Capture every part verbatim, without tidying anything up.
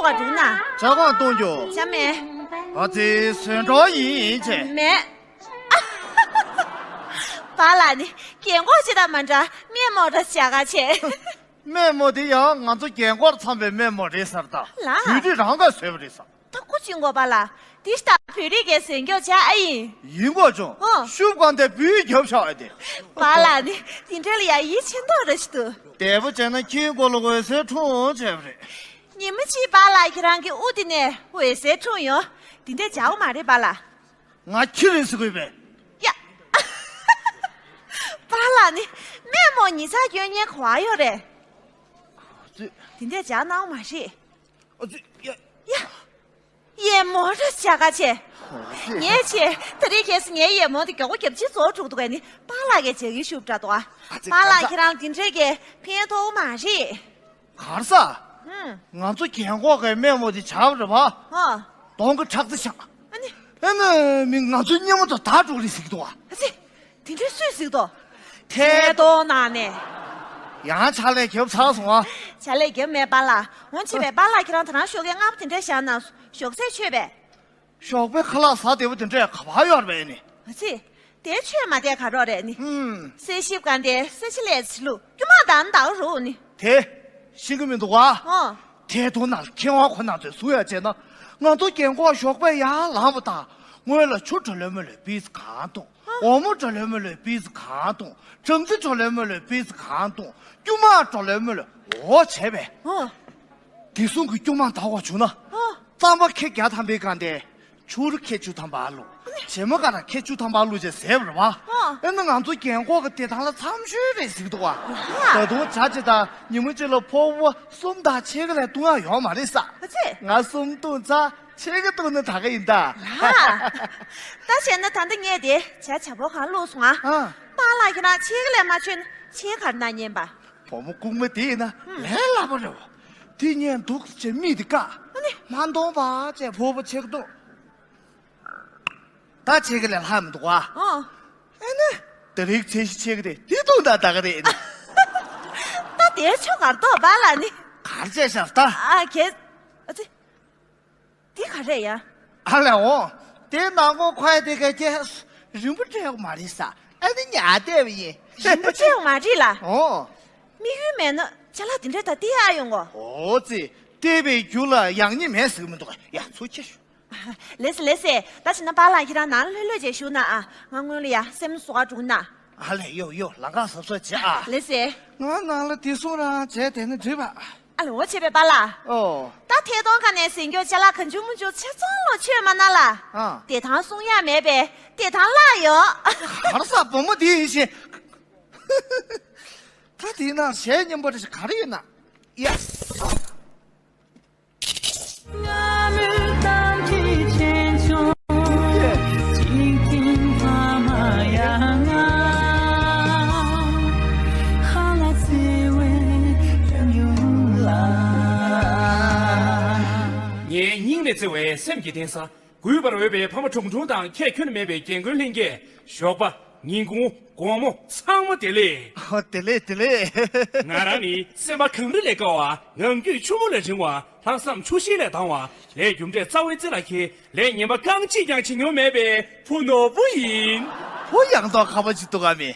བ་འདུག་ན། ཇ་གང་གཏོང་རྒྱུ། ཇ་མེད། ཨ་ཙི་ཟོས་འགྲོ་ཡིན་ཅེ། མེད། པཱ་ལགས་ནི་རྒན་གོག་ཅིག་དང་མ་འདྲ་སྨན་མོ་འདྲ་བྱ་ག་བྱེད། སྨན་མོ་དེ་ཡང་ང་ཚོ་རྒན་གོག་འཚམ་པའི་སྨན་མོ་རེད་ཟེར་ད། ལ། བོད་རིགས་རང་གིས་བཟོས་པ་རེད་ཟེར། ད་ཁུ་ཅིང་གོ་པཱ་ལགས། དེ་ལྟ་བོད་རིགས་ཀྱི་ཟོས་རྒྱུ་ཇ་ཨ་ཡིན། ཡིན་གོ་བྱུང་། ཨོ། ཤུབ་གང་དེ་བུས་རྒྱབ་ཤག་ཨ་དེ། པཱ་ལགས་ནི་དེ་འདྲ་ལ་ཡ་ཡིད་ཆེས་མདོག་རེ་ཞིག་འདུག་དེ་པོ་བྱས་ན་ཁྱིའི་མགོ་ལ་འོད་ཟེར་འཁྲུངས་བྱས་པ་རེད། ཉི་མ་གཅིག་པཱ་ལགས་ཁྱེད་རང་གི་དབུ་དེ་ནས་འོད་ཟེར་འཁྲུངས་ཡོང་། དེ་འདྲ་བྱའོ་མ་རེད་པཱ་ལགས། ང་ཁྱི་རེད་ཟེར་དགོས་པས། ཡ། པཱ་ལགས་ནི་སྨན་མོ་ཉི་ཚག་སྐྱོན་ཉེན་ག་བ་ཡོད་རེད། ཨ་ཙི། དེ་འདྲ་བྱ་གནང་མ་རེད། ཨ་ཙི་ཡ། ཡ། ཡེ་མོ་ར་བྱ་ག་བྱེད། ཨ་ཙི། ངས་བྱས་ད་རེས་ཁྱེད་སུ་ངའི་ཡེ་མོ་དེ་མགྱོགས་པོ་རྒྱབ་ཅིག་བཟོ་འགྲོ་འདུག་ག་ནི་པཱ་ལགས་ཀྱི་བྱ་གི་ཤུབ་འདྲ་འདུག་ཨ། ཨ་ཙི། པཱ་ལགས་ཁྱེད་རང་དེ་འདྲས་ཀྱི་ཕན་ཐོགས་མ་རེད། གར་ས། ཧུམ། ང་ཚོ་རྒན་གོག་གི་སྨན་མོ་དེ་ཆགས་པ་རེད་བ། ཨོ། གདོང་གི་ཁྲག་རྩ་ཤང་། ཨ་ནི། ཨ་ནི་མི་ང་ཚོའི་སྙེ་མོ་དང་ད་འགྲོ་རེ་ཟིག་འདུག་བ། ཨ་ཙི། དེ་འདྲའི་སུས་ཟིག་དོ། ཐད་གཏོང་ནང་ནས། ཡང་ཕྱག་ལས་རྒྱབ་ཚར་སོང་ཨ། ཕྱག་ལས་རྒྱབ་མེད་པཱ་ལགས། འོ་ཆེ་བས་པཱ་ལགས་ཁྱེད་རང་དེ་རང་ཞོགས་ཀས་སྔ་པོ་དེ་འདྲས་བཞག་ན་ཞོགས་ཟས་མཆོད་པས། ཞོགས་པའི་ཁ་ལག་ཟ་བདེ་པོ་དེ་འདྲས་ག་པར་ཡོད་རེད་ནི། ཨ་ཙི། དེ་ཆོས་མ་བསྡད་ག་རོགས་རེད་ནི། ཧུམ། སེ་ཤིབ་གང་དེ་སེ་ཆི་ལས་ཆི་ལུ་རྒྱུ་མ་དང་འདའ་རུ་ནི། དེ་ཤེས་གི་མི་འདུག་བ། ཨོ། དེ་དོ་ན་མཁས་དབང་ཁོ་ན་ཚོས་གསུང་ཡ་བྱས་ན། ང་ཚོ་རྒན་གོག་ཞོགས་པ་ཡར་ལངས་པ་དང་སྔོན་ལ་ཆུ་གྲོ་ལོད་མོ་ལོད་པིས་གང་འཐུང་། འོ་མོ་གྲོ་ལོད་མོ་ལོད་པིས་གང་འཐུང་། སྦྲང་རྩི་གྲོ་ལོད་མོ་ལོད་པིས་གང་འཐུང་། སྐྱུ་མ་གྲོ་ལོད་མོ་ལོད་འོ་བྱས་པས། ཨོ། དེ་གསུང་གི་སྐྱུ་མ་འདའ་བ་བྱུང་ན། ཨོ། རྩམ་པ་ཁལ་བརྒྱ་ཐམ་པའི་སྒང་དེ། ཕྱུ་རུ་ཁལ་བཅུ་ཐམ་པ་བླུགས། བྱེ་མ་ཀ་ར་ཁལ་བཅུ་ཐམ་པ་བླུགས་བྱས་ཟས་པ་རེད་བ། ཨོ། ཨེ་ན་ང་ཚོ་རྒན་གོག་གི་བདེ་ཐང་ལ་འཚམ་ཤོས་རེད་ཟིག་འདུག་བ། ད་དུང་བྱ་ཅི་ད་ཉི་མ་གཅིག་ལ་ཕོ་བ་གསུམ་དང་ཕྱེད་ཀ་ལས་བཏུང་ཡ་ཡོད་མ་རེད་ས། ཨ་ཙི། ང་གསུམ་བཏུང་ཚར་ཕྱེད་ཀ་བཏུང་ན་ད་ག་ཡིན་ད། ལ། ད་བྱས་ན་ད་ལྟ་ངས་དེ་བྱ་བྱ་ཕོ་གང་བླུགས་སོང་ཨ། ཨ། པཱ་ལགས་ཁྱེད་རང་ཕྱེད་ཀ་ལས་མ་ཆོད་ན་ཆེད་གར་ན་ཉན་པ། བུ་མོ་ལྐུགས་མ་དེ་ཡིན་ན་ལས་སླ་པོ་རེད་བ། དེ་ཉན་འདུག་ཅེས་མིག་དེ་བཀག་ཨ་ནི། མ་འདོང་བ་ཅེས་ཕོ་བ་ཕྱེད་ཀ་བཏུང་། ད་ཕྱེད་ཀ་ལས་ལྷག་མི་འདུག་བ། ཨོ། ཨེ་ནི། དེ་རིགས་ཚད་གཞི་ཕྱེད་ཀ་དེ་དེ་བཏུང་ད་ད་ག་རེད་ནི། ད་དེ་ཆོ་གར་ཏོ་བ་ལ་ནི། གར་བྱས་ཤག་ད། ཨ་ཁེ། ཨ་ཙི། དེ་ག་རེད་ཡ། ཨ་ལས་འོ། དེ་ནང་གོ་ཁོ་ཡ་དེ་ག་ཀྱེ། རིན་པོ་སྤྲད་ཡོག་མ་རེད་ས། ཨ་ནི་ཉ་བལྟས་པ་ཡིན། རིན་པོ་སྤྲད་ཡོག་མ་རེད་ལ། ཨོ། དམིགས་ཡུལ་མེད་ན་ཅ་ལག་དེ་འདྲ་ད་བལྟས་ཨ་ཡོང་གོ། ཨོ་ཙི། བལྟས་པའི་རྒྱུ་ལ་ཡག་ཉེས་མེད་ཟེར་གི་མི་འདུག་ཡ་ཚུར་ཁྱེར་ཤོག་ལེ་སི་ལེ་སི། ད་བྱས་ན་པཱ་ལགས་ཁྱེད་རང་ནང་ལྷོད་ལྷོད་བྱས་བཞུགས་ན་ཨ། ང་སྔོན་ལ་ཡ་སེམས་བསོ་བ་དྲུང་ན། ཨ་ལས་ཡོ་ཡོ་ལང་ཀ་གཟབ་གཟབ་བྱེད་ཨ། ལེ་སི། ང་ནང་ལ་དེ་གསུང་རང་བྱས་དེ་ནི་འགྲིག་པ། ཨ་ལས་འོ་བྱས་པས་པཱ་ལགས། ཨོ། ད་ཐད་གཏོང་ཁ་ནས་ཟིན་སྐྱོ་ཅ་ལག་གང་བྱུང་མང་བྱུང་ཆ་ཚང་ལོ་མཆོད་མ་གནང་ལ། ཨ། བདེ་ཐང་གསུང་ཡ་མེད་པས་བདེ་ཐང་བརླག་ཡོང་། གར་ས་བུ་མོ་དེ་ཡིན་ཞེས། ད་དེ་ན་ཞལ་སྙན་པོ་རེ་ཞིག་ག་རེ་ཡོད་ན། ཡ། ངའི་སྙིང་ནས་བརྩེ་བའི་སེམས་ཀྱི་གཏིང་ས། གུས་པར་འོས་པའི་ཕ་མ་གྲུང་གྲུང་དང་ཁྱད་ཁྱོན་མེད་པའི་རྒན་རྒོན་ལྷན་རྒྱས། ཞོགས་པ། ཉིན་གུང་། དགོང་མོ། ཚང་མ་བདེ་ལེགས། ཨོ་བདེ་ལེགས་བདེ་ལེགས། ང་རང་ནི་སེམས་པ་གངས་རི་ལས་དཀར་བ། ངང་རྒྱུད་ཆུ་མོ་ལས་རིང་བ། ལྷག་བསམ་ཆུ་ཤེལ་ལས་དྭངས་བ། ལས་རྒྱུ་འབྲས་རྩ་བའི་རྩེ་ལ་འཁེལ། ལས་ངན་པ་རྐང་གཅིག་ཀྱང་བྱེད་མྱོང་མེད་པའི་བུ་ནོར་བུ་ཡིན། བུ་ཡག་མདོག་ཁ་པོ་ཅིག་འདུག་ག་མི།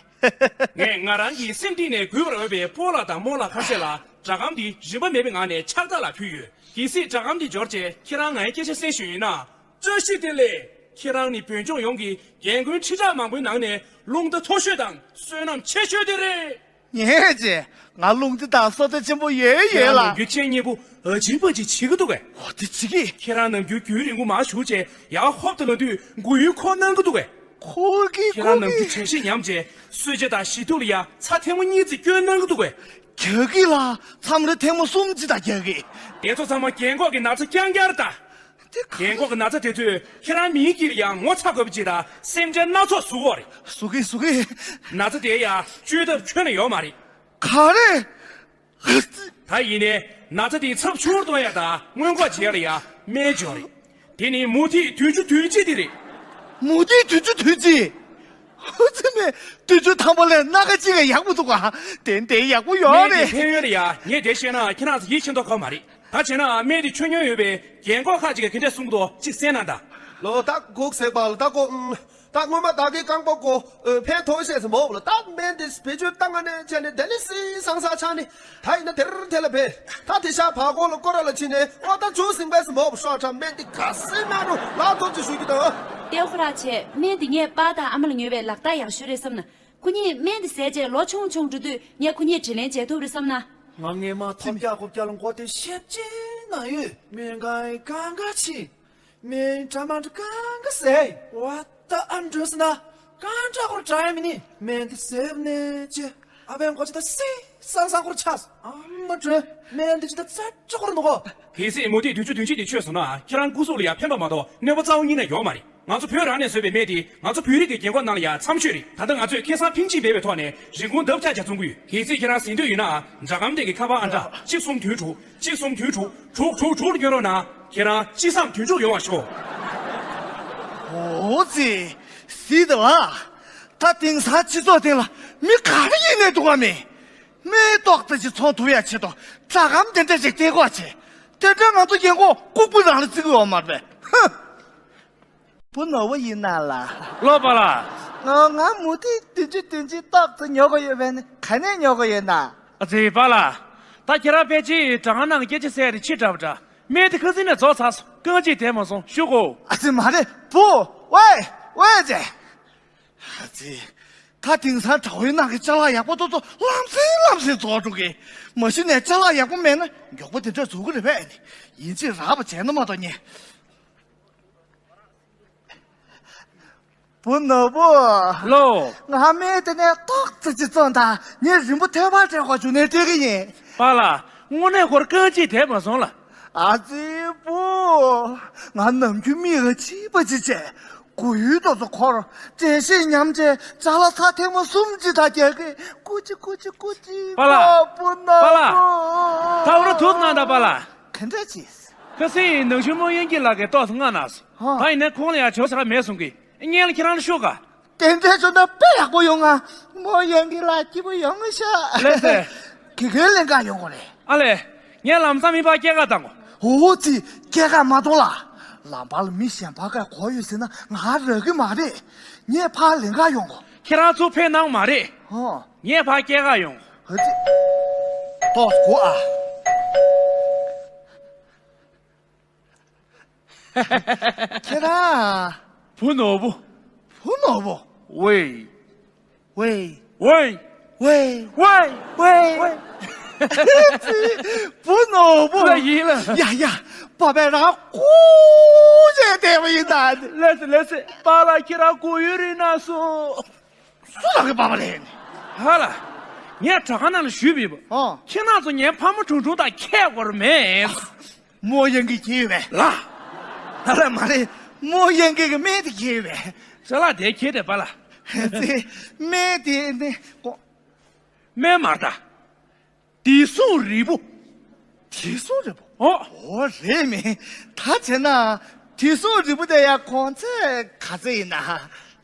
ངས་ང་རང་གི་སེམས་གཏིང་ནས་གུས་པར་འོས་པའི་སྤོ་ལགས་དང་རྨོ་ལགས་ཁ་ཤས་ལ་སྒྲ་སྒམ་འདི་རིན་པ་མེད་པའི་ངང་ནས་ཕྱག་རྟགས་ལ་ཕུལ་ཡོད། གལ་སྲིད་སྒྲ་སྒམ་འདི་འབྱོར་རྗེས་ཁྱེད་རང་ང་ཡི་སྐད་ཆ་གསན་ཞུས་ཡིན་ན། བཀྲ་ཤིས་བདེ་ལེགས། ཁྱེད་རང་ནི་བོད་ལྗོངས་ཡོངས་ཀྱི་རྒན་རྒོན་ཁྲི་ཕྲག་མང་པོའི་ནང་ནས་རླུང་རྟ་མཐོ་ཤོས་དང་བསོད་ནམས་ཆེ་ཤོས་དེ་རེད། ངས་ཅེ། ང་རླུང་རྟ་དང་བསོད་བདེ་ཆེན་པོ་ཡོད་ཡོད་ལ། ཁྱེད་རང་ནམ་རྒྱུན་ཁྱེད་གཉིས་པོ་ཨ་ཅིག་པ་ཅིག་བྱེད་ཀྱི་འདུག་གས། འོ་དེ་བྱེད་ཀྱི། ཁྱེད་རང་ནམ་རྒྱུན་རྒྱུན་རིང་པོ་མར་བཞུགས་བྱས་ཡར་ཧོབ་ཏེ་ལངས་དུས་མགོ་ཡུ་འཁོར་གནང་གི་འདུག་གས། འཁོར་གི་ཁྱེད་རང་ནམ་རྒྱུན་འཁོར་གི། གྲང་ཤེད་ཉམས་བྱས་གསོལ་ཇ་དང་ཞི་ཐུག་ལ་ཡ་ཚྭ་ཐེངས་མ་གཉིས་ཙམ་སྐྱོན་གནང་གི་འདུག་གས། རྒྱག་གི་ལ་མཚམས་རེ་ཐེངས་མ་གསུམ་ཅིག་དང་རྒྱག་གི། དེ་ཚོ་ཚང་མ་རྒན་གོག་གི་ན་ཚ་རྐྱང་རྐྱང་རེད་ད། དེ་ག་རྒན་གོག་གི་ན་ཚ་དེ་ཚོས་ཁྱེད་རང་མིའི་དཀྱིལ་ལ་ཡང་ངོ་ཚ་དགོས་པ་ཅིག་དང་སེམས་ཁྲལ་སྣ་ཚོགས་བཟོ་གི་རེད། བཟོ་གི་བཟོ་གི། ན་ཚ་དེ་ཡང་བཅོས་ཐབས་ཁྱོན་ནས་ཡོད་མ་རེད། ག་རེ། ད་ཡིན་ནའི་ན་ཚ་དེ་ཚབས་ཆུང་རུ་གཏོང་ཡ་དང་སྔོན་འགོག་བྱེད་ཡ་ལ་ཡ་སྨན་སྦྱོར་རེད། དེ་ནི་མུ་ཏིག་དུས་ཆུ་དུས་གཅིག་དེ་རེད། མུ་ཏིག་དུས་ཆུ་དུས་གཅིག་ཧུ་ཙི་མེ་དུས་ཆུ་དང་པོ་ལས་སྣ་ཁ་གཅིག་ག་ཡག་པོ་འདུག་ག་དེ་འདྲའི་ཡག་པོ་ཡོད་རེད། སྨན་དེ་ཕན་ཡོན་ལ་ཡ་ངས་དེ་བཤད་ན་ཁྱེད་རང་ཚོ་ཡིད་ཆེས་མདོག་ཁ་མ་རེད། ད་བྱས་ན་སྨན་དེ་མཆོད་མྱོང་ཡོད་པའི་རྒན་གོག་ཁག་ཅིག་གིས་ག་འདྲས་གསུང་གི་འདུག་ཅིག་གསན་ན་ད། ལོ་ད་གུག་ཟེར་པ་ལ་ད་གོ་ཨུམ། ད་སྔོན་མ་ད་གའི་རྐང་པ་ཀོ་ཨོ་ཕན་ཐོགས་ཤེས་སུ་མོ་ལ་ད་སྨན་དེ་བེད་སྤྱོད་བཏང་ང་ནས་བྱས་ནས་དེ་ནི་སི་སང་ས་ཆ་ནི་ད་ཡིན་ན་དེར་དེ་ལ་བེ་ད་དེ་ཤ་བ་གོ་ལ་ཀོ་ར་ལ་ཕྱིན་ནས་ཨོ་ད་ཇུ་སིང་བེ་སུ་མོ་ཤོ་ཁྲ་སྨན་དེ་ག་སེ་མ་རུ་ལ་ཐོག་ཅིག་ཞུ་གི་ད། ཏེའོ་ཁོ་ར་ཆེ་སྨན་དེ་ངས་པ་དང་ཨ་མ་ལ་ཉོས་པའི་ལག་རྟགས་ཡག་ཤོས་རེད་བསམ་ན། ཁོ་གཉིས་སྨན་དེ་ཟས་རྗེས་ལོ་ཆུང་ཆུང་འགྲོ་དུས་ངས་ཁོ་གཉིས་དྲིན་ལན་འཇལ་ཐུབ་རེད་བསམ་ན། ང་ངས་མ་ཐོབ་རྒྱག་གོ་རྒྱ་ལ་མགོ་དེ་ཤེབ་ཅིག་ན་ཡོད་མེ་གའི་གང་ག་ཆི་མེ་དྲ་མ་དྲ་གང་ག་ཟེ་བ་ད་ཨ་འགྲོ་སི་ན་གང་དྲ་གོར་དྲ་ཡ་མི་ནི་མེ་དེ་ཟེབ་ནས་ཅི་ཨ་བན་གོ་ཅི་ད་སི་སང་སང་གོར་ཆ་ཨ་མ་དྲ་མེ་དེ་ཅི་ད་ཙ་ཅི་གོར་ནོ་གོ། གལ་སྲིད་མུ་ཏིག་བདུན་ཅུ་དོན་གཅིག་དེ་ཆོད་སོང་ན་ཁྱེད་རང་སྐུ་གཟུགས་ལ་ཡང་ཕན་པ་མ་གཏོགས་གནོད་པ་རྩ་བ་ཉིད་ནས་ཡོད་མ་རེད། ང་ཚོ་བོད་རང་ནས་བཟོས་པའི་སྨན་དེ་ང་ཚོ་བོད་རིགས་ཀྱི་རྒན་གོག་ནང་ལ་ཡང་འཚམ་ཤོས་རེད། ད་ལྟ་ང་ཚོས་ཁེ་བཟང་ཕིང་ཅིག་མེད་པའི་ཐོག་ནས་རིན་གོང་ལྡབ་བརྒྱ་བརྒྱ་བཙོང་གི་ཡོད། གལ་སྲིད་ཁྱེད་རང་ཟིན་འདོད་ཡོད་ན་སྒྲ་སྒམ་སྟེང་གི་ཁ་པར་ཨང་གྲངས་གཅིག་གསུམ་དོན་དྲུག་གཅིག་གསུམ་དོན་དྲུག་དྲུག་དྲུག་དྲུག་ལ་སྐྱོན་རོགས་གནང་། ཁྱེད་རང་གཅིག་བསམ་དོན་དྲུག་ཡོང་བ་ཤོག་ཨོ་ཙི། སི་ད་ལ། ད་དེང་སང་སྤྱི་ཚོགས་སྟེང་ལ་མི་ག་རེ་ཡིན་ནས་འདུག་ག་མི། སྨན་ཏོག་ཙམ་ཅིག་ཚོང་ཐུབ་ཡ་ཆེད་དུ་སྒྲ་སྒམ་དེ་འདྲ་ཞིག་སྟེར་དགོས་ཆེ། དེ་འདྲ་ང་ཚོ་རྒན་གོག་ལྐུགས་པ་རང་ལ་བརྩི་གི་ཡོད་མ་རེད་པས། ཧུ། བུ་ནོར་བུ་ཡིན་ན་ལ། ལོ་པ་ལ། ང་ང་མུ་ཏིག་བདུན་ཅུ་དོན་གཅིག་ཏོག་ཙམ་ཉོ་གི་ཡོད་པས་ནི་ག་ནས་ཉོ་གི་ཡོད་ན། ཨ་ཙི་པ་ལ། ད་ཁྱེད་རང་ཕལ་ཆེར་གྲང་ནང་སྐད་ཆ་ཟེར་རེ་ཕྱི་དྲགས་པ་འདྲ། སྨན་དེ་ཁ་སང་ནས་རྫོགས་ཚར་སོང་། རྐང་གཅིག་དེ་མ་སོང་ཤུ་གོ། ཨ་ཙི་མ་རེད་བུ། ཝེ། ཝེ་ཙེ། ཨ་ཙི། ད་དེང་སང་དྲ་བའི་ནང་གི་ཅ་ལག་ཡག་པོ་ཏོག་ཏོག་ལམ་སེང་ལམ་སེང་རྫོགས་འགྲོ་གི། མ་གཞི་ནས་ཅ་ལག་ཡག་པོ་མེད་ན་མགྱོགས་པོ་དེ་འདྲ་རྫོགས་གི་རེད་པས། ཡིན་གཅིག་རག་པ་བྱས་ན་མ་གཏོགས་ཉེ། བུ་ནོར་བུ། ལོ། ང་སྨན་དེ་ནས་ཏོག་ཙམ་ཅིག་བཙོང་དང་ངས་རིན་པོ་ཐོན་པ་སྤྲད་དགོས་བྱུང་ནས་སྤྲད་གི་ཡིན། པཱ་ལགས། དངོས་གནས་ཁོར་རྐང་གཅིག་དེ་མ་སོང་ལ། ཨ་ཙི་བུ། ང་ནམ་རྒྱུན་མིག་ག་ཕྱིས་པ་ཅིག་བྱས། གོ་ཡུལ་དུ་ཚོ་འཁོར། དྲན་ཤེས་ཉམས་བྱས་ཅ་ལག་ཚ་ཐེངས་མ་གསུམ་ཅིག་ད་རྒྱག་གི། ཀུ་ཅི་ཀུ་ཅི་ཀུ་ཅི། པཱ་ལགས། པཱ་ལགས། ད་འོ་ན་ཐུགས་གནང་དང་པཱ་ལགས། ག་འདྲ་ཅིག་ཁ་སང་ནང་ཆུ་རྨོ་ཡན་གྱི་ལག་གི་ཏོག་ཙམ་མངགས་གནང་སོང་། ཧ། ད་ཡིན་ནའི་ཁོང་ལ་ཡང་བྱོས་ས་མེད་གསུང་གི། སྔོན་ལ་ཁྱེད་རང་ལ་ཤོག་ག་དེ་འདྲའི་བྱུང་ན་དཔེ་ཡག་པོ་ཡོང་ང་། རྨོ་ཡན་གྱི་ལག་སྐྱིད་པོ་ཡོང་ངི་ཤག་ལགས་སེ། དགེ་རྒན་ལེན་ག་ཡོང་དགོས་རེད། ཨ་ལས། ངས་ལམ་སང་མི་ཕར་སྐྱེལ་ག་བཏང་གོ་ཨོ་ཙི། སྐྱེལ་ག་མ་གཏོང་ལ། ལམ་བར་ལ་མི་གཞན་པ་ག་གོ་ཡོད་ཟེར་ན་ང་རག་གི་མ་རེད། ངས་ཕར་ལེན་ག་ཡོང་གོ་ཁྱེད་རང་ཚུར་ཕེབས་གནང་མ་རེད། ཧོ། ངས་ཕར་སྐྱེལ་ག་ཡོང་གོ་ཨོ་ཙི། ཏོག་གོ་ཨ། ཁྱེད་རང་། བུ་ནོར་བུ། བུ་ནོར་བུ། ཝེ། ཝེ། ཝེ། ཝེ། ཝེ། ཝེ། བུ་ནོར་བུ། ལ་ཡིན་ལ། ཡ་ཡ། པ་པའི་རང་ཁུ་བྱས་བསྡད་པ་ཡིན་ད། ལེ་སི་ལེ་སི། པཱ་ལགས་ཁྱེད་རང་སྐུ་ཡུན་རིང་ན་སོང་། སུ་ལ་གི་པ་པ་རེད། ཧ་ལ། ངས་དྲ་ཁང་ནང་ལ་ཞུས་པ་ཡིན་པ། ཨོ། ཁྱེད་རང་ཚོ་ངའི་ཕ་མ་དྲུང་དྲུང་དང་ཁྱད་དགོས་མེད། རྨོ་ཡན་གྱིས་ཁྱེར་ཡོད་པས། ལ། ཧ་ལ་མ་རེད། རྨོ་ཡན་གྱི་གི་སྨན་དེ་ཁྱེར་ཡོད་པས། ཅ་ལག་དེ་ཁྱེར་དེ་པ་ལ། ཙི། སྨན་དེ་ནི་ཀོ། སྨན་མར་ད། བདེ་སྲུང་རིལ་བུ། བདེ་སྲུང་རིལ་བུ། ཨོ། ཨོ་རེད་མིན། ད་བྱས་ན་བདེ་སྲུང་རིལ་བུ་དེ་ཡ་གོང་ཚད་ག་ཚད་ཡིན་ན།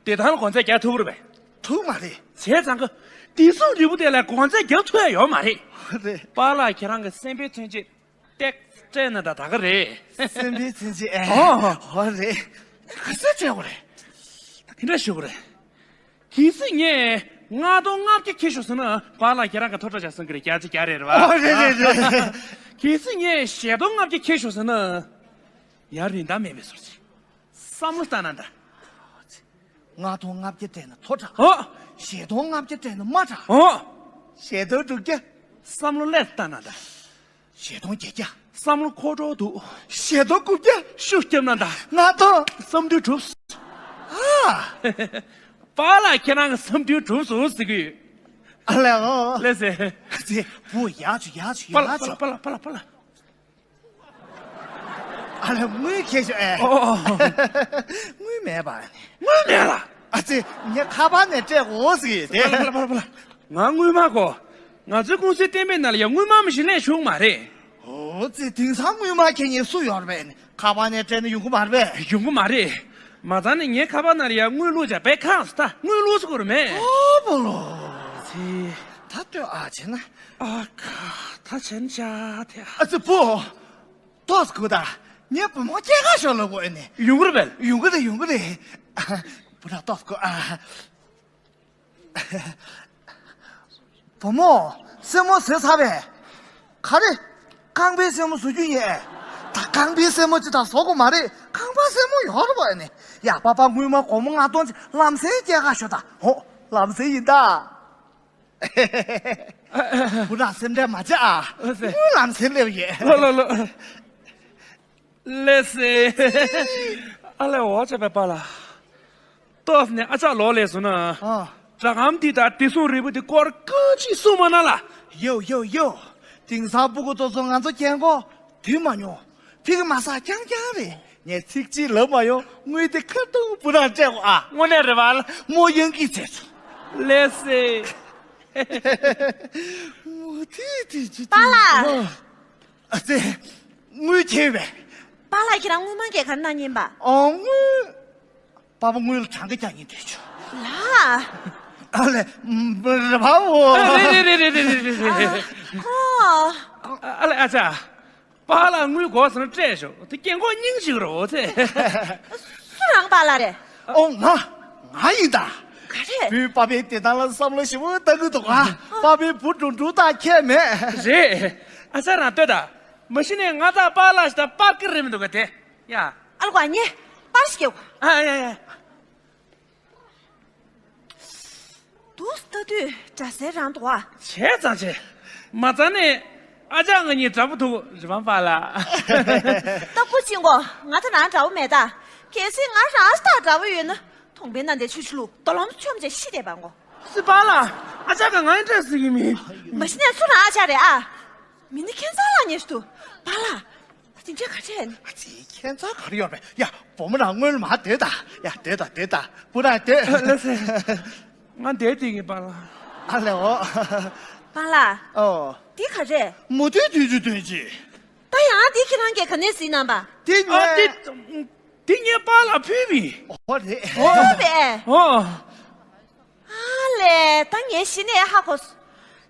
དེ་དང་ལ་གོང་ཚད་རྒྱག་ཐུབ་རེད་པས། ཐུབ་མ་རེད། བྱས་ཙང་གི། བདེ་སྲུང་རིལ་བུ་དེ་ལ་གོང་ཚད་རྒྱག་ཐུབ་ཡ་ཡོད་མ་རེད། ཨོ་རེད། པཱ་ལགས་ཁྱེད་རང་གི་སེམས་པའི་མཚོན་ཆས་སྟེགས་སྤྲད་ན་ད་ད་ག་རེད། སེམས་པའི་མཚོན་ཆས་ཨེ། ཨོ། ཨོ་རེད། ག་ཚད་སྤྲད་དགོས་རེད། ད་ག་འདྲ་ཞུ་དགོས་རེད། གལ་སྲིད་ངས་ལྔ་སྟོང་ལྔ་བརྒྱ་ཁྱེར་ཤོག་ཟེར་ན་པཱ་ལགས་ཁྱེད་རང་གི་ཐོ་ཁྲ་བྱ་སོང་གི་རེད། བརྒྱ་ཆ་བརྒྱ་རེད་རེད་བ། ཨོ་རེད་རེད་རེད། གལ་སྲིད་ངས་བཞི་སྟོང་ལྔ་བརྒྱ་ཁྱེར་ཤོག་ཟེར་ན། ཡར་རིན་ཐང་མེད་པའི་བཟོ་ཅིག་བསམ་བློ་བཏང་ན་འདྲ། ལྔ་སྟོང་ལྔ་བརྒྱ་སྤྲད་ན་མཐོ་དྲགས། ཨོ། བཞི་སྟོང་ལྔ་བརྒྱ་སྤྲད་ན་དམའ་དྲགས། ཨོ། བཞི་སྟོང་དྲུག་བརྒྱ། བསམ་བློ་ལྷོད་བཏང་ན་འདྲ། བཞི་སྟོང་བརྒྱད་བརྒྱ། བསམ་བློ་འཁོར་འགྲོ་འདུག་བཞི་སྟོང་དགུ་བརྒྱ། ཤུགས་བརྒྱབ་ན་འདྲ། ལྔ་སྟོང་། བསམ་དུས་གྲུབ། ཨ། པཱ་ལགས་ཁྱེད་རང་གི་བསམ་དུས་གྲུབ་སོང་ཟེར་གི་ཡོད། ཨ་ལས་ཨོ། ལགས་སེ། ཙི། བུ་ཡག་བྱུང་ཡག་བྱུང་པཱ་ལགས་ཡག་བྱུང་། པཱ་ལགས་པཱ་ལགས་པཱ་ལགས་པཱ་ལགས། ཨ་ལས་དངུལ་ཁྱེར་ཤོག་ཨེ། ཨོ་ཨོ། དངུལ་མེད་པ། དངུལ་མེད་ལ། ཨ་ཙི། ངས་ཁ་པར་ནས་སྤྲད་དགོས་ཟེར་གི་དེ། པཱ་ལགས་པཱ་ལགས་པཱ་ལགས། ང་དངུལ་མ་གོ། ང་ཚོའི་ཀུང་སིའི་གཏན་འབེབས་ནང་ལ་ཡང་དངུལ་མ་མི་ཞིག་ལས་བྱུང་མ་རེད། ཨོ་ཙི། དེང་སང་དངུལ་མ་ཁྱེར་མཁན་སུ་ཡོད་རེད་པས། ཁ་པར་ནས་སྤྲད་ན་ཡོང་གི་མ་རེད་པས། ཡོང་གི་མ་རེད། མ་ཚང་ནས་ངའི་ཁ་པར་ནང་ལ་ཡང་དངུལ་བླུགས་བྱས་པའི་ཁ་ས་ད་དངུལ་བླུགས་ས་གོ་ར་མེད། ཨོ་པོ་ལོ། ཙི། ད་ལྟོས་ཨ་བྱས་ན། ཨ་ཁ། ད་བྱས་ན་ཅག་དེ་ཨ། ཨ་ཙི་བུ། ཏོག་ཙམ་སྒུག་དང་། ངའི་བུ་མོ་སྐྱེལ་གར་ཤོག་ལབ་དགོས་ཨ་ནི། ཡོང་གི་རེད་པས། ཡོང་གི་རེད། ཡོང་གི་རེད། བུ་ར་ཏོག་ཙམ་སྒུག་ཨ། བུ་མོ། སེན་མོ་བཟོས་ཚར་བས། ག་རེ། རྐང་པའི་སེན་མོ་བཟོ་རྒྱུ་ཡིན། ད་རྐང་པའི་སེན་མོ་ཅིག་ད་བཟོ་དགོས་མ་རེད། རྐང་པ་སེན་མོ་ཡོད་རེད་པ་ཨ་ནི། ཡ་པ་པ་སྔོན་མ་སྒོར་མོ་ལྔ་སྟོང་ཅིག་ལམ་སེང་སྐྱེལ་གར་ཤོག་དང་། འོ། ལམ་སེང་ཡིན་ད། བུ་ར་སེམས་ཁྲལ་མ་བྱེད་ཨ། ལགས་སེ། དངུལ་ལམ་སེང་སླེབས་ཡོད། ལོ་ལོ་ལོ། ལགས་སེ། ཨ་ལས་འོ་བྱས་པས་པཱ་ལགས། ཏོག་ཙམ་ནས་ཨ་ཅག་ལོག་སླེབས་སོང་ན། ཨ། སྦྲག་སྒམ་འདི་དང་བདེ་སྲུང་རིལ་བུ་འདི་སྐོར་སྐད་ཅིག་གསུངས་མ་གནང་ལ། ཡོ་ཡོ་ཡོ། དེང་སང་སྤུ་གུ་ཚོ་ཚོ་ང་ཚོ་རྒན་གོག་སྡོད་མ་མྱོང་། ཕ་གི་མ་ཟ་རྐྱང་རྐྱང་རེད། ངས་ཚིག་གཅིག་ལབ་མ་ཡོང་། དངུལ་དེ་ཁ་ཐུག་བུ་ར་སྤྲད་དགོས་ཨ། དངོས་གནས་རེད་པཱ་ལགས། མོ་ཡང་གི་བྱས་སོང་། ལགས་སེ། མོ་དེ་དེ་ཅི། པཱ་ལགས། ཨ་ཙི། དངུལ་ཁྱེར་བས། པཱ་ལགས་ཁྱེད་རང་དངུལ་མང་གས་ག་རེ་གནང་མཁན་པ། ཨོ་དངུལ། པ་པ་དངུལ་ལ་གྲངས་ཀ་རྒྱག་མཁན་དེ་ཆུ། ལགས། ཨ་ལས། རེད་པ་འོ། རེད་རེད། ཨ་ལས་ཨ་ཅག་པཱ་ལགས་དངུལ་དགོས་ཟེར་ན་སྤྲད་ཤོག་དེ་རྒན་གོག་སྙིང་རྗེ་རེད་པ་ཚེ། སུ་རང་པཱ་ལགས་རེད། ཨོ་ང་། ང་ཡིན་ད། ག་རེ། བུས་པ་པའི་བདེ་ཐང་ལ་བསམ་བློ་ཞིབ་པོ་བཏང་གི་འདུག་ག་པ་པའི་བུ་འགྲོ་འགྲོ་དང་ཁྱད་མེད། རེད། ཨ་ཅག་རང་ལྟོས་དང་། མ་གཞི་ནས་ང་དང་པཱ་ལགས་ཞིག་དང་པར་ཀི་རེད་མི་འདུག་ག་དེ། ཡ། ཨ་ལ་གོ་ཨ་ཉེ། པར་ཞིག་སྐྱེལ་གོ་ཨ་ཡ་ཡ། འདུག་ལྟ་དུས་འདྲ་སའི་རང་འདུག་ཨ། བྱས་ཙང་བྱས། མ་ཙང་ནས་ཨ་ཅག་ང་གཉིས་འདྲ་པོ་འདུག་རི་བང་པཱ་ལགས། ད་སྐུ་མཁྱེན་གོ་ང་ད་རང་འདྲ་པོ་མེད་ད། གལ་སྲིད་ང་རང་ད་འདྲ་པོ་ཡོད་ན་གདོང་པའི་ནང་དེ་ཆུ་ཆུ་ལུ་རྡོ་ལོམ་ཆོམ་བྱས་ཤི་བསྡད་པ་གོ་སྲིད་པཱ་ལགས། ཨ་ཅག་ག་ང་ཡི་འདྲ་སྲིད་གི་མིན། མ་གཞི་ནས་སུ་རང་ཨ་ཅག་རེད་ཨ། མི་ནི་ཁྱད་མཚར་ལ་ཉེ་ཞིག་འདུག་པཱ་ལགས། དེ་འདྲ་ག་རེ་ཡིན། ཨ་ཙི་ཁྱད་མཚར་ག་རེ་ཡོད་པས། ཡ་བུ་མོ་རང་སྔོན་ལ་མར་སྡོད་དང་། ཡ་སྡོད་དང་སྡོད་དང་། བུ་རང་སྡོད། ལགས་སེ། ང་བསྡད་བསྡད་ཀྱིན་པཱ་ལགས། ཨ་ལས་འོ། པཱ་ལགས། ཨོ། འདི་ག་རེ། མོ་དེ་དུས་ཚོད་སྟོན་ཅི། ད་ཡང་འདི་ཁྱེད་རང་གིས་ག་ནས་གཟིགས་གནང་པ། དེ་ཨ་ངས། དེ། དེ་ངས་པཱ་ལགས་ཕུལ་བས། ཨོ་རེད། ཨོ་རེད། ཨོ། ཨ་ལས་ད་ངས་གཞི་ནས་ཧ་གོ་སོང་།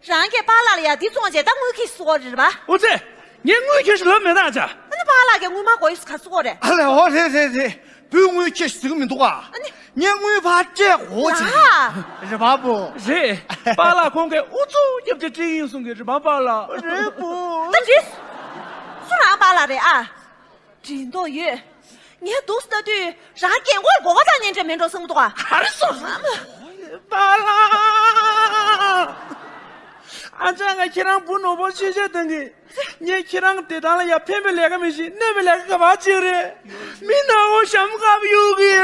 རང་གིས་པཱ་ལགས་ལ་ཡ་འདི་བཙོང་བྱས་ད་དངུལ་ཁྱེར་སོང་བ་རེད་པ། ཨོ་ཙི། ངས་དངུལ་ཁྱེར་ཞིག་ལབ་མེད་ད་ཨ་ཅག་ཨ་ནི་པཱ་ལགས་ཀྱིས་དངུལ་མ་དགོས་ཡོད་ག་སོང་བ་རེད། ཨ་ལས་ཨོ་རེད་རེད་རེད། བུས་དངུལ་ཁྱེར་ཞིག་ཟིག་མི་འདུག་ཨ། ཨ་ནི། ངས་དངུལ་ཕར་སྤྲད་འོ་ཙི། ལགས། རེད་པ་བུ། རེད། པཱ་ལགས་ཁོང་གིས་ཨུ་ཚུགས་རྒྱབ་ཀྱི་སྤྲད་ཡིན་གསུང་གི་རེད་པ་པཱ་ལགས། རེད་བུ། ད་འདི། སུ་རང་པཱ་ལགས་རེད་ཨ། འདྲི་མདོག་ཡོད། ངས་འདུག་ལྟ་དུས་རང་རྒན་གོག་ལ་མགོ་སྐོར་བཏང་ཉན་འདྲ་མེད་འགྲོ་བསམ་གི་འདུག་ག་ག་རེ་སོང་ཟེར། པཱ་ལགས། ཨ་ཅག་ང་ཁྱེད་རང་བུ་ནོར་བུ་ཤེས་བྱ་བཏང་གི་ངས་ཁྱེད་རང་བདེ་ཐང་ལ་ཡ་ཕན་པའི་ལས་ཀ་མི་ཤེས། གནོད་པའི་ལས་ཀ་ག་པར་བྱེད་རེད། མི་ནག་པོ་ཞྭ་མོ་དཀར་པོ་གཡུག་གི་ཡ།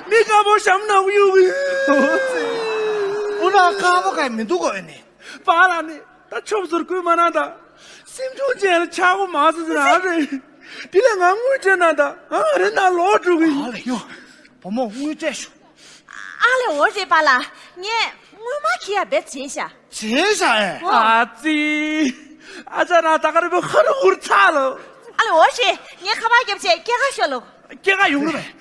མི་དཀར་པོ་ཞྭ་མོ་ནག་པོ་གཡུག་གི་ཡ། བུ་ནག་དཀར་པོ་ག་མི་འདུག་གོ་ཨེ་ནི། པཱ་ལགས་ནི། ད་ཆོབ་ཟུར་བསྐུལ་མ་གནང་དང་། སེམས་ཆུང་ཅན་ལ་ཆག་སྒོ་མ་བཟོ་ཟེར་ཨ་རེ། དེ་ལས་ང་དངུལ་སྤྲད་གནང་དང་། ཨ་རེ་ན་ལོག་འགྲོ་གི་ཡིན། ཨ་ལས་ཡོ། བུ་མོ་དངུལ་སྤྲད་ཤོག་ཨ་ལས་འོ་རེད་པཱ་ལགས། ངས་དངུལ་མ་ཁྱེར་ཡ་བེད་བྱས་ཤག་བྱས་ཤག་ཨེ། ཨ་ཙི། ཨ་ཅག་རང་ད་ག་རེ་བུ་ཧ་རུ་ཧུར་ཚ་ལོ། ཨ་ལས་འོ་རེད། ངས་ཁ་པར་བརྒྱབ་བྱས་སྐྱེལ་ག་ཤོག་ལོ། སྐྱེལ་ག་ཡོང་རེད་པས།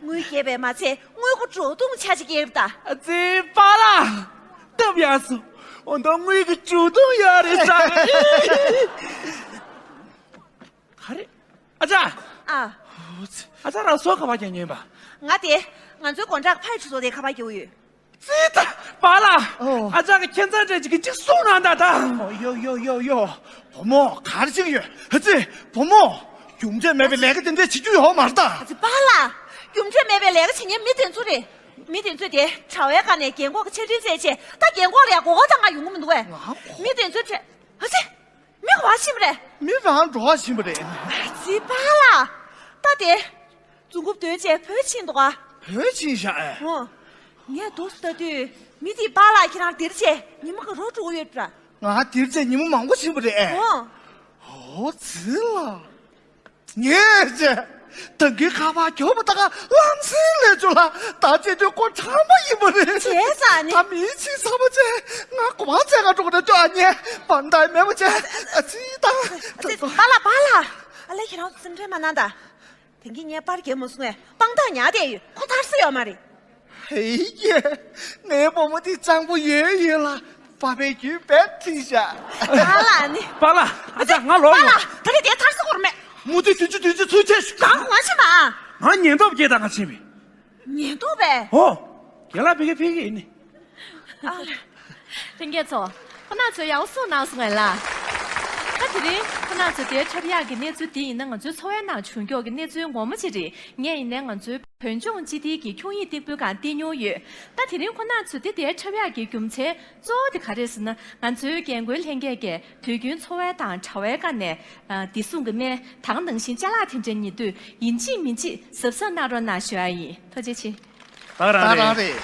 དངུལ་རྒྱབ་པས་མ་ཚད་དངུལ་སྒོར་སྒྲོག་ཐུང་ཆ་ཅིག་སྐྱེལ་རེད་ད། ཨ་ཙི་པཱ་ལགས། སྟབས་ཡག་སོང་། འོ་ད་དངུལ་གྱི་སྒྲོག་ཐུང་ཡོད་རེད་ཤག་ག་རེ། ཨ་ཅག་ཨ། ཨ་ཅག་རང་སོ་ག་པར་རྒྱག་མཁན་པ། ང་དེ། ང་ཚོའི་དགོང་དག་ཕ་ཡི་ཁྲི་ཚོ་དེ་ཁ་པར་རྒྱག་གི་ཡོད། ཙི་ད། པཱ་ལགས། ཨོ། ཨ་ཅག་གི་ཁྱད་མཚར་འདྲ་ཅིག་གི་ཅིག་གསུང་གནང་ད་ད། ཨོ་ཡོ་ཡོ་ཡོ་ཡོ། བུ་མོ་ག་རེ་བྱེད་ཀྱི་ཡོད། ཨ་ཙི། བུ་མོ། རྒྱུ་འབྲས་མེད་པའི་ལས་ཀ་དེ་འདྲ་བྱེད་རྒྱུ་ཡོད་མ་རེད་ད། ཨ་ཙི་པཱ་ལགས། རྒྱུ་འབྲས་མེད་པའི་ལས་ཀ་བྱེད་མཁན་མི་དེ་ཚོ་རེད། མི་དེ་ཚོས་དེ་གྲྭ་བའི་ཁ་ནས་རྒན་གོག་གི་ཆ་འཕྲིན་བཙལ་བྱས་ད་རྒན་གོག་ལ་ཡ་མགོ་སྐོར་བཏང་ག་ཡོང་གི་མི་འདུག་གས། ང་། མི་དེ་ཚོའི་གྲས། ཨ་ཙི། མི་ག་པར་ཕྱིན་པ་རེད། མི་རང་འགྲོ་བ་ཕྱིན་པ་རེད། ཨ་ཙི་པཱ་ལགས། ད་དེ། རྫོང་ཁབ་སྡོད་བྱས་བོད་ཕྱིན་འདུག་ག་བོད་ཕྱིན་ཤག་ཨེ། ཨོ། ངས་འདུག་ལྟ་དུས་མི་དེས་པཱ་ལགས་ཁྱེད་རང་འདིར་བྱས་ཉི་མ་ག་རོ་འགྲོ་གི་ཡོད་པ་ར། ང་འདིར་བྱས་ཉི་མ་མང་པོ་ཕྱིན་པ་རེད་ཨེ། ཨོ། ཨོ་ཙི་ལ། ངས་བྱས། ད་གིན་ཁ་པར་རྒྱོབ་པ་ད་ག་ལམ་སེང་སླེབས་བྱུང་ལ་ད་བྱེད་དུས་ཁོ་གྲང་མོ་ཡིན་པ་རེད། བྱས་ཙང་ནི། ད་མིའི་ཕྱི་ཚ་པོ་བྱས་ང་གོ་བ་བྱས་ག་འགྲོ་གི་རེད་ཅོ་ཨ་ཉེ་བར་མདའ་མེད་པ་བྱས་ཨ་ཙི་ད། ཨ་ཙི་པཱ་ལགས་པཱ་ལགས། ཨ་ལས་ཁྱེད་རང་སེམས་ཁྲལ་མ་གནང་ད། དེང་གི་ངས་པར་རྒྱག་མ་སོང་ངས་དཔང་རྟགས་ཉར་བསྡད་ཡོད། ཁོ་ཐར་ས་ཡོད་མ་རེད། ཧེ་ཡེ། ངའི་བུ་མོ་འདི་གཙང་པོ་ཡོད་ཡོད་ལ། པ་ཕའི་རྒྱུད་པས་ཁྲིད་བཞག་པཱ་ལགས་ནི། པཱ་ལགས། ཨ་ཙ། ང་ལོག་ཡོང་། པཱ་ལགས། ད་ལྟ་དེ་ཐར་ས་སྐོར་མེད། མུ་ཏིག་བདུན་ཅུ་བདུན་ཅུ་ཚུར་ཁྱེར་ཤོག་གང་ང་ཕྱིན་མ། ང་ཉེན་རྟོག་བརྒྱད་དང་ང་ཕྱིན་པས། ཉེན་རྟོག་པས། ཨོ། རྒན་ལགས་ཕ་གིར་ཕེབས་ཀྱི་ཡིན་ནི། ཨ། ལྷན་རྒྱས་ཚོ། ཁོ་ན་ཚོས་ཡག་པོ་གསུངས་གནང་སོང་ངས་ལ། ད་དེ་རིང་ཁོ་ན་ཚོ་དེའི་འཁྲབ་ཡག་གི་གནས་ཚུལ་འདི་ཡིན་ན་ང་ཚོའི་འཚོ་བའི་ནང་བྱུང་མགྱོགས་ཀྱི་གནས་ཚུལ་ངོ་མ་ཅིག་རེད། ངས་ཡིན་ནའི་ང་ཚོའི་བོད་ལྗོངས་སྤྱི་བདེ་གི་ཁྱོན་ཡིག་སྟེགས་བུའི་སྒང་བལྟས་མྱོང་ཡོད། ད་དེ་རིང་ཁོ་ན་ཚོས་འདི་དེའི་འཁྲབ་ཡག་གི་རྒྱུ་མཚན་གཙོ་བོ་དེ་ག་རེ་ཟེར་ན། ང་ཚོའི་རྒན་རྒོན་ལྷན་རྒྱས་ཀྱིས་དུས་རྒྱུན་འཚོ་བའི་དང་དྲ་བའི་སྒང་ནས། ཨ། བདེ་སྲུང་གི་སྨན་དང་ནང་བཞིན་ཅ་ལག་དེ་འདྲ་ཉོ་དུས་ཡིན་གཅིག་མིན་གཅིག་གཟབ་གཟབ་གནང་རོགས་གནང་ཞུ་ཡ་ཡིན། ཐུགས་རྗེ་ཆེ། ད་ག་རང་རེད།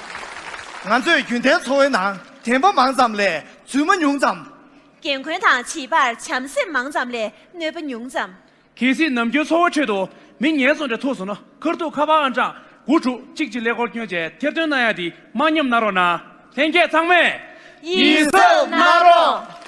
ང་ཚོས་རྒྱུན་ལྡན་འཚོ་བའི་ནང་དྲན་པ་མང་ཙམ་ལས་རྫུན་མ་ཉུང་ཙམ། རྒན་རྒོན་དང་བྱིས་པར་བྱམས་སེམས་མང་ཙམ་ལས་གནོད་པ་ཉུང་ཙམ། གལ་སྲིད་ནམ་རྒྱུན་འཚོ་བ་ཁྲོད་དུ་མི་ངན་ཚོ་འདྲ་ཐུག་སོང་ན། ཁ་ཐུག་ཁ་པར་ཨང་གྲངས་དགུ་དྲུག་གཅིག་གཅིག་ཀླད་ཀོར་བསྐྱོན་བྱས་ཐེར་འདོན་གནང་ཡ་དེ་མ་ཉམས་གནང་རོགས་གནང་། ལྷན་རྒྱས་ཚང་མས་ཡིད་གཟབ་གནང་རོགས།